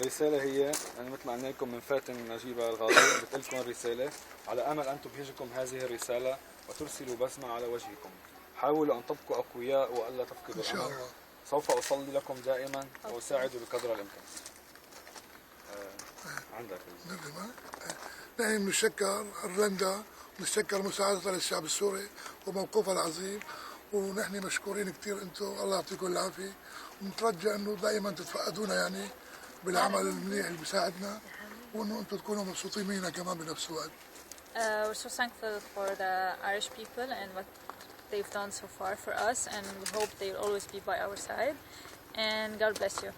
الرسالة هي يعني مثل ما قلنا لكم من فاتن نجيبة الغاضي، بتقول لكم الرسالة: على أمل أن تبهجكم هذه الرسالة وترسلوا بسمة على وجهكم. حاولوا أن تبقوا أقوياء وألا تفقدوا ان شاء الأمل. الله. سوف أصلي لكم دائما وأساعد بقدر الإمكان. عندك. نعم. نحن بنتشكر ايرلندا، بنتشكر مساعدتها للشعب السوري وموقفها العظيم، ونحن مشكورين كثير انتم، الله يعطيكم العافيه، ونترجى انه دائما تتفقدونا يعني بالعمل المنيح اللي بيساعدنا، وانه انتم تكونوا مبسوطين منا كمان بنفس الوقت. We're so thankful for the Irish people and what they've done so far for us, and we hope they'll always be by our side. And God bless you.